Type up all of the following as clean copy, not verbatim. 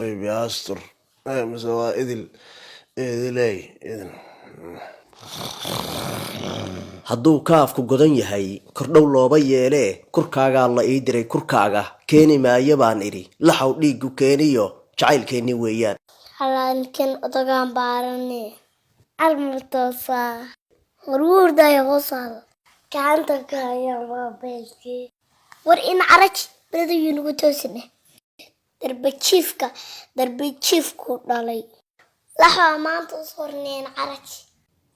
Baby astur mise waa idil idiley idil. Hadduu kaafku godan yahay, kordhow looba yeelee. Kurkaagaa la ii diray, kurkaaga keeni maayo baan idhi. Laxaw dhiiggu keeniyo jacaylkeenni weeyaan. Halankan odagaan baarane almartoosaa warwuurdaya hoosaada gacanta ka hayaa moobeelkii. War in caraj beladayuu nagu toosine. Darbajiifka darbajiifku dhalay laxwaa maanta u sorneen caraj.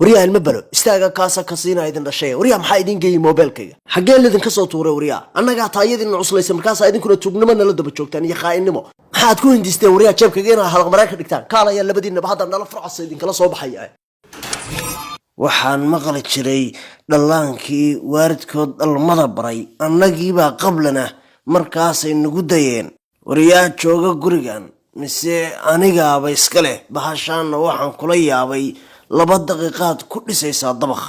Waryaa, ilma balo istaaga, kaasa kasiina idin dhashay. Waryaa, maxaa idin geeyey moobeelkayga? Xaggee lidinka soo tuuray? Waryaa, annagaa taayadiina cuslaysa, markaasaa idinkuna tuugnimo nala daba joogtaan iyo khaa'inimo. Maxaad ku hindisteen, waryaa, jeebkayga inaad halaqmareen ka dhigtaan? Kaalayaa labadiinaba, haddaan dhalo furcasa idinkala soo baxaya. Waxaan maqli jiray dhallaankii waalidkood dhalmada baray, annagiibaa qablana markaasay nagu dayeen. Waryaa, jooga gurigan mise anigaaba iska leh bahashaanna? Waxaan kula yaabay, 2 daqiiqaad ku dhisaysaa dabaq,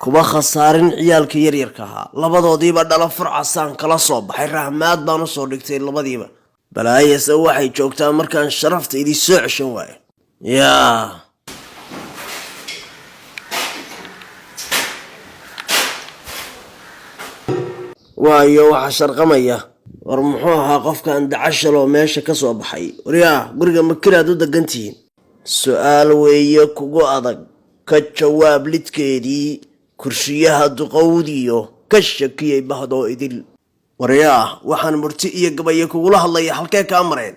kuma khasaarin ciyaalka yaryarka ahaa. Labadoodiiba dhalo furcasaan kala soo baxay, rahmaad baan usoo dhigtay labadiiba. Balaayase waxay joogtaa markaan sharafta idin soo ceshan waayo. Yaa waayo, waxa sharqamaya. War muxuu ahaa qofkan dacashaloo meesha ka soo baxay? Waryaa, guriga ma kiraad u degan tihiin? Su-aal weeye kugu adag, ka jawaab lidkeedii. Kursiyaha duqowdiyo ka shakiyey bahdoo idil. Waryaa, waxaan murti iyo gabaye kugula hadlaya, halkee kaa mareen?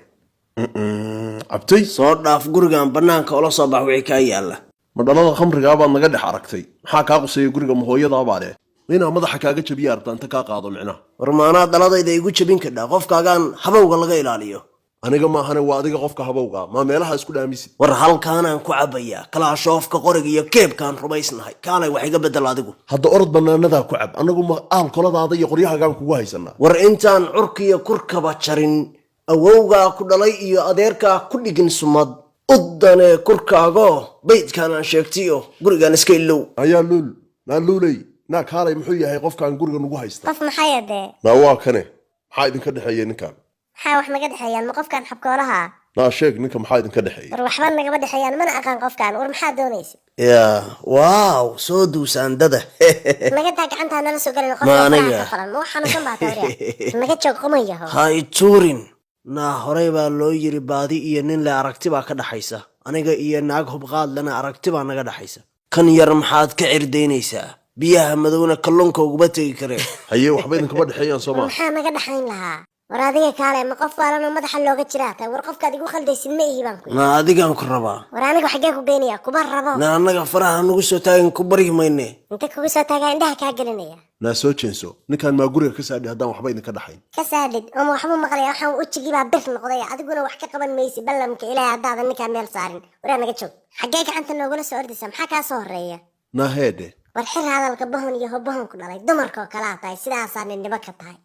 Cabtay. Soo dhaaf gurigan, bannaanka ola soo bax wixii kaa yaalla. Ma dhalada khamrigaa baad naga dhex aragtay? Maxaa kaa quseeya guriga? Ma hooyadaa leh? Inaa madaxa kaaga jabiya arta inta kaa qaado micnaha? War maanaa dhaladayda igu jabin kadhaa? Qofkaagaan habowga laga ilaaliyo. Aniga maahane, waa adiga qofka habowga. Maa meelaha isku dhaamisid? War halkaanaan ku cabbayaa kalaashoofka qoriga iyo keebkaan rumaysnahay. Kaalay, wax iga beddel adigu. Hadda orod, bannaanadaa ku cab. Annagu ma aalkoladaada iyo qoryahaagaan kugu haysanaa? War intaan curkiyo kurkaba jarin, awowgaa ku dhalay iyo adeerkaa ku dhigin sumad uddanee kurkaagoo baydkaan aan sheegtiyo gurigaan iska ilow. Ayaa luul, naa luuley, naa kaalay. Muxuu yahay qofkaan guriga nugu haysta? Qof maxay adee? Naa waa kane, maxaa idinka dhexeeya ninkan? Maxaa wax naga dhexeeyaan? Ma qofkan xabkoolaha ah? Naa sheeg, ninka maxaa idinka dhexeeya? War waxba nagama dhexeeyaan, mana aqaan qofkan. War maxaa doonaysa? Yaa waaw, soo duusaandada. Naga daa, gacantaa nala soo galin. Ma Qofka aniga? faraha ka falan, ma wax xanuunsan baa tawriya? Naga joog, qumayaho. Ha i tuurin. Naa horey baa loo yiri, baadi iyo nin le aragti baa ka dhaxaysa. Aniga iyo naag hubqaadlena aragti baa naga dhaxaysa. Kan yar maxaad ka cirdaynaysaa? Biyaha madowna kalluunka uguma tegi kareen. Haye, waxba idinkama dhexeeyaan, soo War maa? maxaa naga dhexayn lahaa? War adiga kaale, ma qof waalanoo madaxa looga jiraa tahay? War qofkaad igu khaldaysid ma ihi baan ku yidhi. Naa adigaan ku rabaa. War aniga xaggee ku geynaya? Kuma rabo. Naa annaga faraha nagu soo taagin, ku baryi mayne. Inta kugu soo taagaa indhaha kaa gelinaya. Naa soo jeenso, ninkan maa guriga ka saadhi haddaan waxba idinka dhaxayn? Ka saadhid ooma waxba maqlaya. Waxaan wejigii baa bir noqday, adiguna wax ka qaban maysi. Ballamka Ilaahay haddaadan ninkaa meel saarin. Waraa naga joog, xaggee gacanta noogula soo ordaysa? Maxaa kaa soo horeeya? Naa heedhe. War xir hadalka, bohon iyo hobohon ku dhalay, dumarkoo kalaa tahay. Sidaasaa ninnimo ka tahay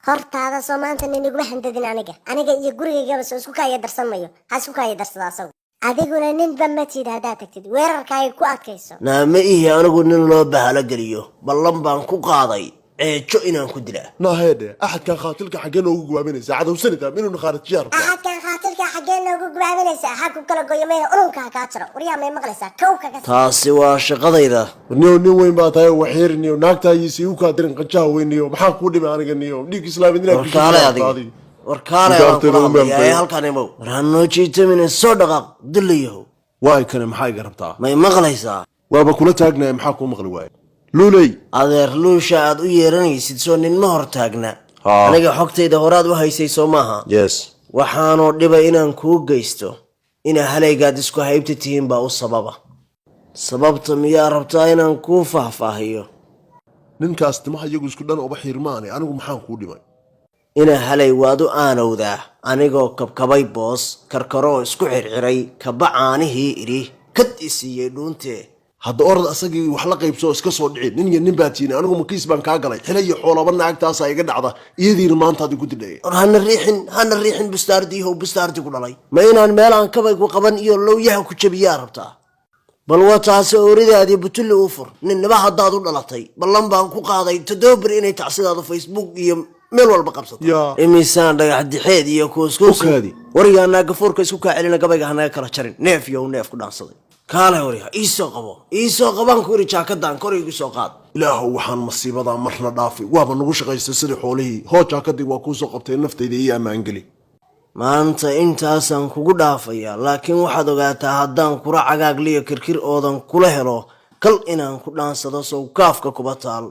hortaada. Soo maanta nin iguma handadin aniga, aniga iyo gurigaygaba soo isku kaaya darsan mayo. Ha isku kaaya darsada asagu, adiguna ninba ma tiid. Haddaad tagtid weerarkaaga ku adkayso. Naa ma ihi anigu nin loo bahalo geliyo. Ballan baan ku qaaday ceejo inaan ku dilaa. Naa heedhe, axadkan khaatilka xaggee noogu gubaabinaysaa? Cadowsanida inuu khaarijiya rabtaa? Axadkan khaatilka xaggee noogu gubaabinaysaa? Ha ku kala goyo maya, ununka ha kaa jaro. Waryaa, may maqlaysaa? Kowka ka Taasi waa shaqadayda. Niyo, nin weyn baa tahay, waxyeeriniyo naagtaayiisi u kaa dirin qanjaha weyniyo. Maxaa kuu dhimay aniga niyo? Dhiig islaamid inaad War kaalay adiga, war kaalay Ninka baan kula hortayda u hadlayaa ee meeldayo. Halkaan imow. War ha noo jiitamine, soo dhaqaaq, dilayahow. Waay kane, maxaa iga rabtaa? May maqlaysaa? Waaba kula taagnaya, maxaa kuu maqli waaye, luuley? Adeer, luusha aad u yeeranaysid soo ninma hor taagna? Haa. Aniga xogtayda horaad u haysay, soo maaha? Yes. Waxaanoo dhiba inaan kuu geysto inaa halaygaad isku haybta tihiin baa u sababa. Sababta miyaa rabtaa inaan kuu faahfaahiyo? Ninkaas timaha iyagu isku dhan oba xiirmaane, anigu maxaan kuu dhimay? Ina halay waad u aanowdaa. Anigoo kabkabay boos karkaroo isku xirxiray, kaba caanihii idhi kad i siiyey dhuuntee. Hadda orad, asagii wax la qaybsoo iska soo dhici. Nin iyo nin baa tiini, anigu makiis baan kaa galay? Xila iyo xoolaba naagtaasaa iga dhacda, iyadiina maantaad igu didhaya. War hana riixin, hana riixin. Bustaardiihow, bustaardi ku dhalay, ma inaan meelaan kabay ku qaban iyo lowyaha ku jabiyaa rabtaa? Bal waa taase, ooridaadii butulli u fur. Ninnaba haddaad u dhalatay, ballan baan ku qaaday 7 beri inay tacsidaada Facebook iyo Meel walba qabsata. Yaa. Imisaan dhagax dixeed iyo kuuskuus. U kaadi. Warigaa naagafuurka isku kaa celina, gabayga hanaga kala jarin. Neef yow neef ku dhaansaday, kaale waryaa, iisoo qabo, iisoo qabaan ku iri, jaakadan kor igu soo qaad. Ilaahow, waxaan masiibadaa marna dhaafi. Waaba nagu shaqaystay sidii xoolihii. Hoo, jaakadii waa kuu soo qabtay, naftayda iyo ammaangeli. Maanta intaasaan kugu dhaafayaa, laakiin waxaad ogaataa haddaan kula cagaagliyo kirkir oodan kula helo kal inaan ku dhaansado sow kaafka kuba taal.